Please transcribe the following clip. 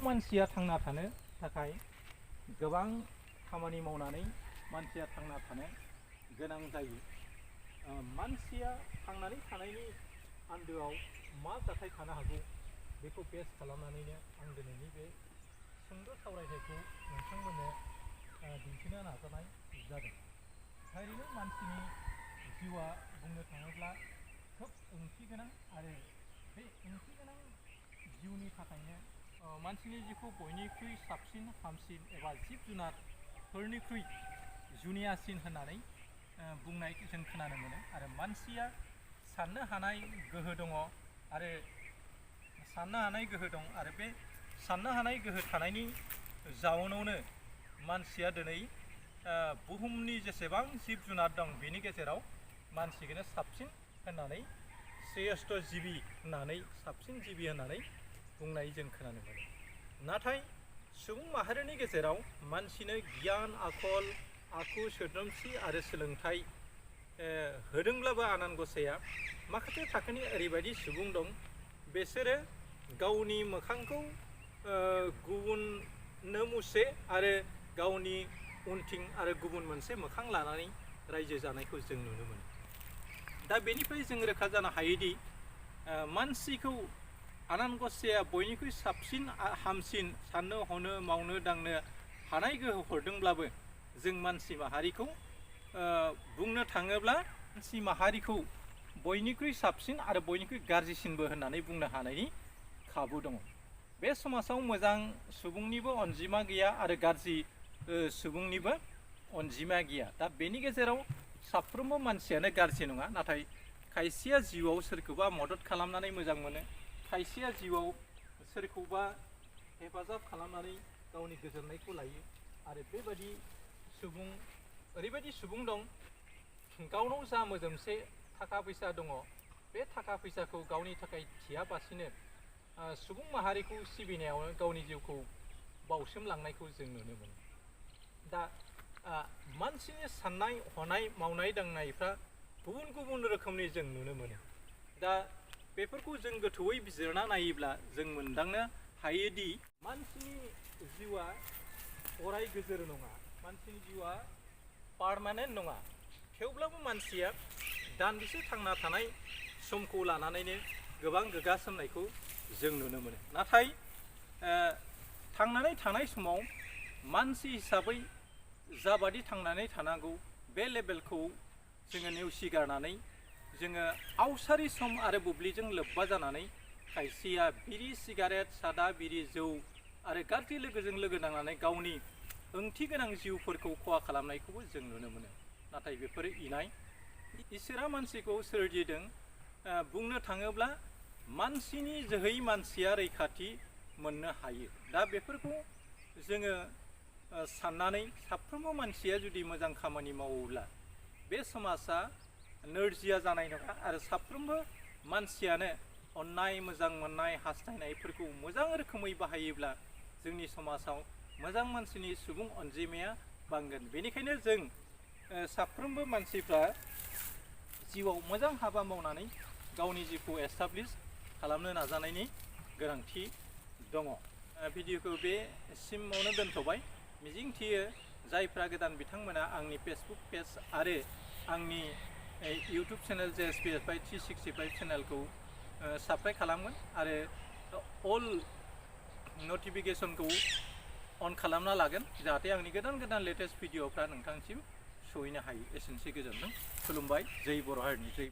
मानसिया थांना थानो थाखाय गोबां खामानि मावनानै मानसिया थांना थानो गोनां जायो। मानसिया थांनानै थानायनि आन्दोआव मा जाथाय थानो हागौ बेखौ बेस खालामनानैनो आं दिनैनि बे सुंद' सावरायनायखौ नोंथांमोननो दिन्थिनो नाजानाय जादों। थारैनो मानसिनि जिउआ बुंनो थाङोब्ला खोब ओंथि गोनां आरो बे ओंथि गोनां जिउनि थाखायनो मानसिनि जिउखौ बयनिख्रुइ साबसिन हामसिन एबा जिब जुनारफोरनिख्रुइ जुनियासिन होननानै बुंनाय जों खोनानो मोनो। आरो मानसिया साननो हानाय गोहो दङ आरो बे साननो हानाय गोहो थानायनि जाउनावनो मानसिया दिनै बुहुमनि जेसेबां जिब जुनार दं बेनि गेजेराव मानसिखौनो साबसिन होननानै श्रेष्ठ जिबि होननानै साबसिन जिबि होननानै बुंनाय जों खोनानो मोनो। नाथाय सुबुं माहारिनि गेजेराव मानसिनो गियान आखल आखु सोद्रोमसि आरो सोलोंथाइ होदोंब्लाबो आनान गसाइया माखासे थाखोनि ओरैबायदि सुबुं दं, बिसोरो गावनि मोखांखौ गुबुननो मुसे आरो गावनि उनथिं आरो गुबुन मोनसे मोखां लानानै रायजो जानायखौ जों नुनो मोनो। दा बेनिफ्राय जों रोखा जानो हायोदि मानसिखौ आनान गसाइया बयनिख्रुइ साबसिन हामसिन साननो हनो मावनो दांनो हानाय गोहो हरदोंब्लाबो जों मानसि माहारिखौ बुंनो थाङोब्ला मानसि माहारिखौ बयनिख्रुइ साबसिन आरो बयनिख्रुइ गाज्रिसिनबो होननानै बुंनो हानायनि खाबु दङ। बे समाजाव मोजां सुबुंनिबो अनजिमा गैया आरो गाज्रि सुबुंनिबो अनजिमा गैया। दा बेनि गेजेराव साफ्रोमबो मानसियानो गाज्रि नङा, नाथाय खायसेया जिउआव सोरखौबा मदद खालामनानै मोजां मोनो, खायसेया जिउआव सोरखौबा हेफाजाब खालामनानै गावनि गोजोननायखौ लायो। आरो बेबायदि ओरैबायदि सुबुं दं, गावनाव जा मोजोमसे थाखा फैसा दङ, बे थाखा फैसाखौ गावनि थाखाय थियाबासिनो सुबुं माहारिखौ सिबिनायावनो गावनि जिउखौ बावसोमलांनायखौ जों नुनो मोनो। दा मानसिनि साननाय हनाय मावनाय दांनायफ्रा गुबुन गुबुन रोखोमनि जों नुनो मोनो। दा बेफोरखौ जों गोथौयै बिजिरना नायोब्ला जों मोनदांनो हायोदि मानसिनि जिउआ अराय गोजोर नङा, मानसिनि जिउआ पारमानेन्ट नङा। थेवब्लाबो मानसिया दान्दिसे थांना थानाय समखौ लानानैनो गोबां गोग्गासोमनायखौ जों नुनो मोनो। नाथाय थांनानै थानाय समाव मानसि हिसाबै जाबादि थांनानै थानांगौ बे लेभेलखौ जोङो नेवसिगारनानै जोङो आवसारि सम आरो बुब्लिजों लोब्बा जानानै खायसेया बिरि सिगारेट सादा बिरि जौ आरो गाज्रि लोगोजों लोगो नांनानै गावनि ओंथि गोनां जिउफोरखौ खहा खालामनायखौबो जों नुनो मोनो। नाथाय बेफोरो इनाय। इसोरा मानसिखौ सोरजिदों, बुंनो थाङोब्ला मानसिनि जोहै मानसिया रैखाथि मोननो हायो। दा बेफोरखौ जोङो साननानै साफ्रोमबो मानसिया जुदि मोजां खामानि मावोब्ला बे समाजा नोरजिया जानाय नङा आरो साफ्रोमबो मानसियानो अननाय मोजां मोननाय हास्थायनायफोरखौ मोजां रोखोमै बाहायोब्ला जोंनि समाजाव मोजां मानसिनि सुबुं अनजिमाया बांगोन। बेनिखायनो जों साफ्रोमबो मानसिफ्रा जिउआव मोजां हाबा मावनानै गावनि जिउखौ एस्टाब्लिश खालामनो नाजानायनि गोनांथि दङ। भिडिअखौ बेसिमावनो दोनथ'बाय। मिजिंथियो जायफ्रा गोदान बिथांमोना आंनि फेसबुक पेज आरो आंनि इउटुब चेनेल JSPSY 365 चेनेलखौ साबस्क्राइब खालामगोन आरो अल नटिफिकेसनखौ अन खालामना लागोन, जाहाथे आंनि गोदान गोदान लेटेस्ट भिडिअफ्रा नोंथांसिम सहैनो हायो। एसेनोसै, गोजोन्थों, खुलुमबाय, जै बर' हारिनि जै।